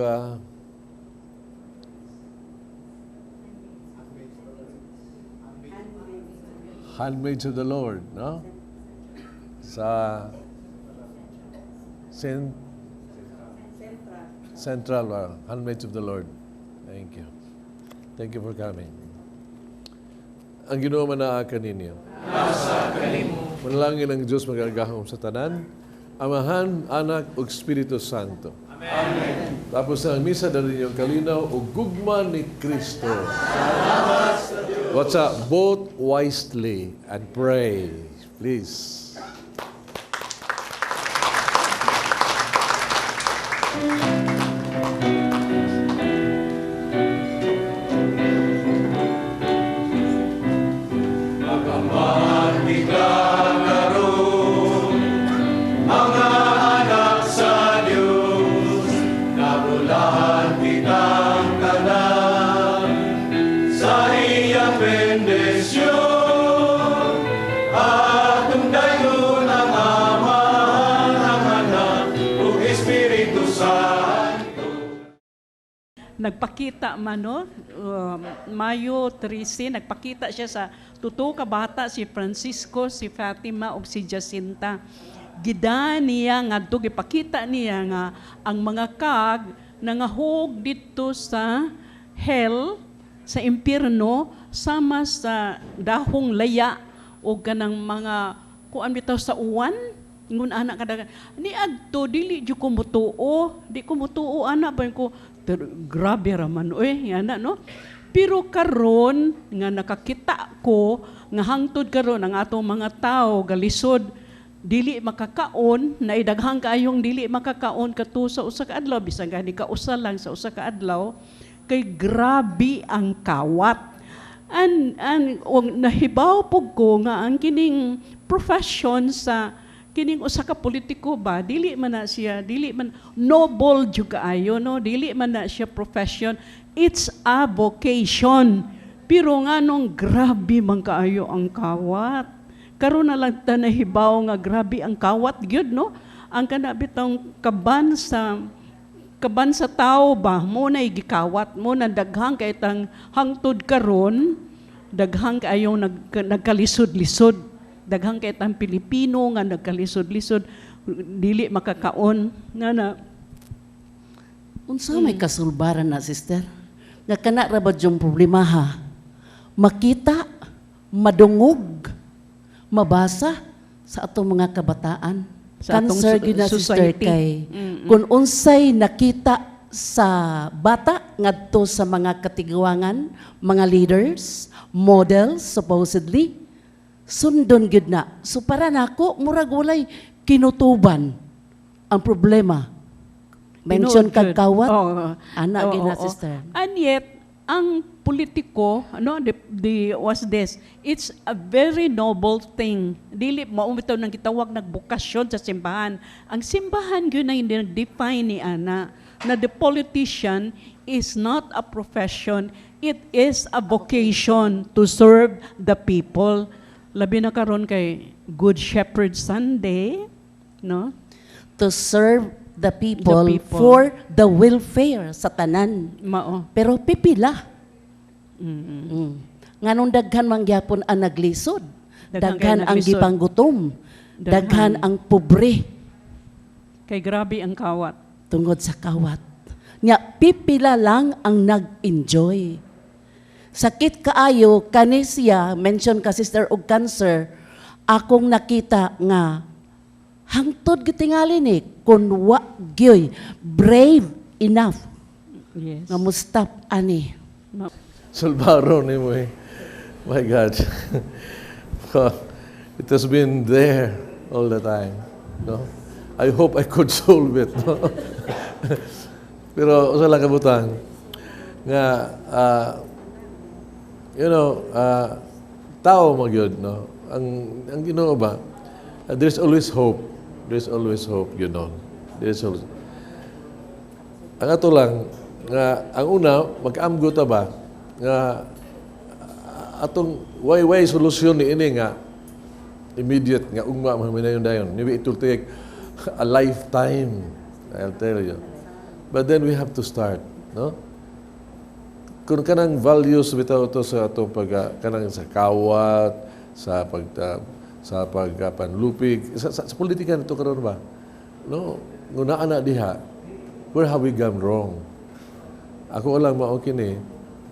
Handmaids of the Lord, no? Sa Central, Handmaids of the Lord. Thank you. Thank you for coming. Ang Ginoo manaa kaninyo. Nasa kanimo. Manalangin ang Diyos magagahom sa tanan, Amahan, Anak, ug Espiritu Santo. Amen. Tapos ang misa dali ninyong kalinaw ug gugma ni Kristo. Salamat sa Diyos. What's up? Vote wisely and pray. Please. Sa iyang bendisyon. Nagpakita man, no, Mayo 13, nagpakita siya sa tuto ka bata, si Francisco, si Fatima ug si Jacinta. Gida niya ngadto, gipakita niya nga ang mga kag nangahog didto sa hell, sa impierno, sama sa dahong laya o kanang mga kuan bitaw sa uwan, ingon ana kada ni adto. Dili jud ko mutuo, di ko mutuo ana ba ko. Pero grabe ra man oy ana, no? Pero karon nga nakakita ko nga hangtod karon ang atong mga tao galisod, dili makakaon, na daghang kaayong dili makakaon kato sa usa ka adlaw, bisan gani ka usa lang sa usa ka adlaw, kay grabe ang kawat. And nahibaw pug ko nga ang kining profession sa kining usa ka politiko ba, dili man na siya, dili man noble jud kaayo, no? Dili man na siya profession, it's a vocation. Pero nganong grabe man kaayo ang kawat? Karon na lang ta nahibaw nga grabe ang kawat gyud, no? Ang kana bitong kaban sa tao ba mo na gikawat mo na daghang kay tang hangtod karon daghang kaayong nagkalisod-lisod, daghang kay tang Pilipino nga nagkalisod-lisod, dili makakaon nga na. Unsa may kasulbaran na, sister? Nga kana ra ba yung problema ha? Makita, madungog, mabasa sa atong mga kabataan. Sa atong Cancer gyud na, sister, society. Kay kung unsay nakita sa bata ngadto sa mga katiguangan, mga leaders, models supposedly, sundon gyud na. So para nako murag walay kinutuban ang problema. Mention Tinuod kag gyud. kawat, ana gyud na, sister. And yet, ang politiko, ano, the was this, it's a very noble thing. Dili mao bitaw nang gitawag nagbokasyon sa simbahan. Ang simbahan gyud na hindi nag-define ni ana na the politician is not a profession, it is a vocation to serve the people. Labi na karon kay Good Shepherd Sunday, no? To serve the people, The people. For the welfare sa tanan. Mao. Pero pipila. Nganong daghan man gyapon ang naglisod? Daghan Daghan kay ang naglisod. gipanggutom. Daghan. Daghan ang pobre Kay grabe ang kawat. Tungod sa kawat. Nya pipila lang ang nag-enjoy. Sakit kaayo kani siya, mention ka, sister, og cancer, akong nakita nga hangtod gitingali ni kun wa gyoy brave enough nga mo stop ani. Sulbaro ni mo eh. My God. It has been there all the time. No? I hope I could solve it. No? Pero usa lang kabutang nga tao magyud, no? Ang Ginoo ba, there's always hope. There's always hope. There's always. Ang ato lang nga ang una mag-amgo ta ba nga atong way solusyon ni ini nga immediate nga ugma maminayon dayon. Maybe it will take a lifetime, I'll tell you. But then we have to start, no? Kung kanang values bitaw to sa atong pag kanang sa kawat, sa pagpanlupig, sa politika nito karon ba? No, ngunaan na diha. Where have we gone wrong? Ako lang mao kini.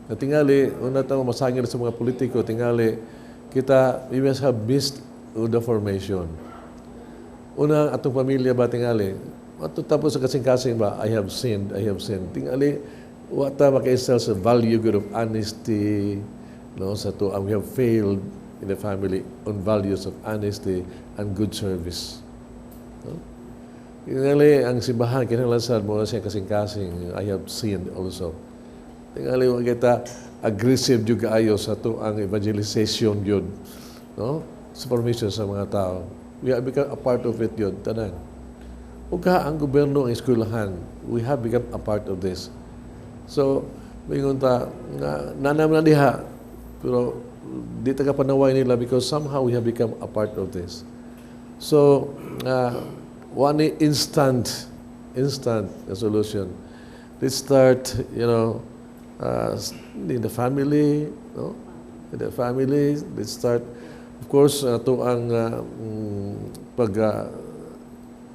Na tingali, una ta masangil sa mga politiko, tingali kita, we must have missed the formation. Una, atong pamilya ba tingali, ato tapos sa kasing-kasing ba, "I have sinned, I have sinned." Tingali, wa ta maka-instill sa value good of honesty, no, sa to, we have failed in the family on values of honesty and good service. No? Tingali, ang simbahan, kinahanglan sad mo siya kasing-kasing, "I have sinned also." Tingali, wa kita aggressive jud kaayo sa to ang evangelization yun, no? Sa formation sa mga tao. We have become a part of it yun, tanan. Ug ka ang gobyerno, ang eskwelahan, we have become a part of this. So, mingon ta, nga, nanam na diha, pero di ta ka panaway nila because somehow we have become a part of this. So, one instant solution. Let's start in the family, no? In the family, let's start. Of course, ato ang pag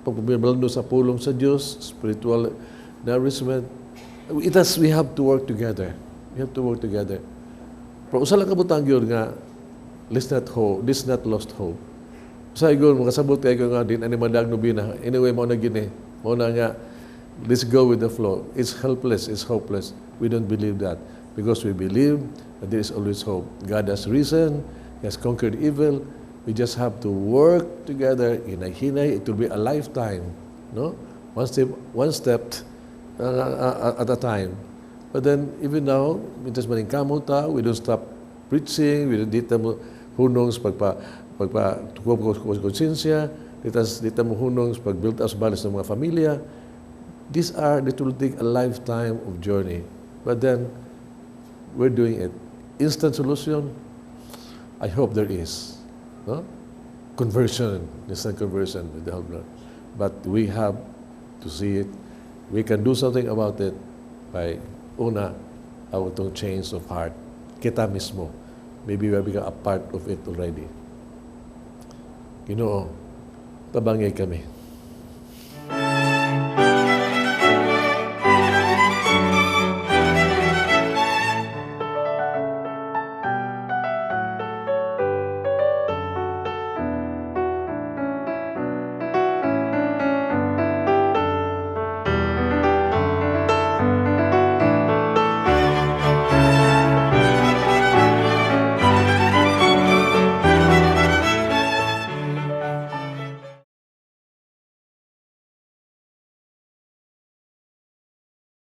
pagpabalando sa pulong sa Dios, spiritual nourishment. We have to work together. We have to work together. Pero usa lang ka butang gyud nga let's not lost hope. Sa igong makasabot kay ko nga din ani madagno bina. Anyway, mao na gini. Mao na nga let's go with the flow. It's helpless, it's hopeless. We don't believe that because we believe that there is always hope. God has risen, He has conquered evil. We just have to work together, hinay-hinay. It will be a lifetime, no? One step at a time. But then, even now, mientras maningkamot ta, we don't stop preaching, we don't di ta mo hunong sa pagpa konsensya, di ta mo hunong sa pag-build up sa balis ng mga pamilya. It will take a lifetime of journey. But then, we're doing it. Instant solution? I hope there is. No? Conversion, instant conversion with the help of Lord. But we have to see it. We can do something about it by, una, our itong change of heart. Kita mismo. Maybe we have become a part of it already. Ginoo, tabangi kami.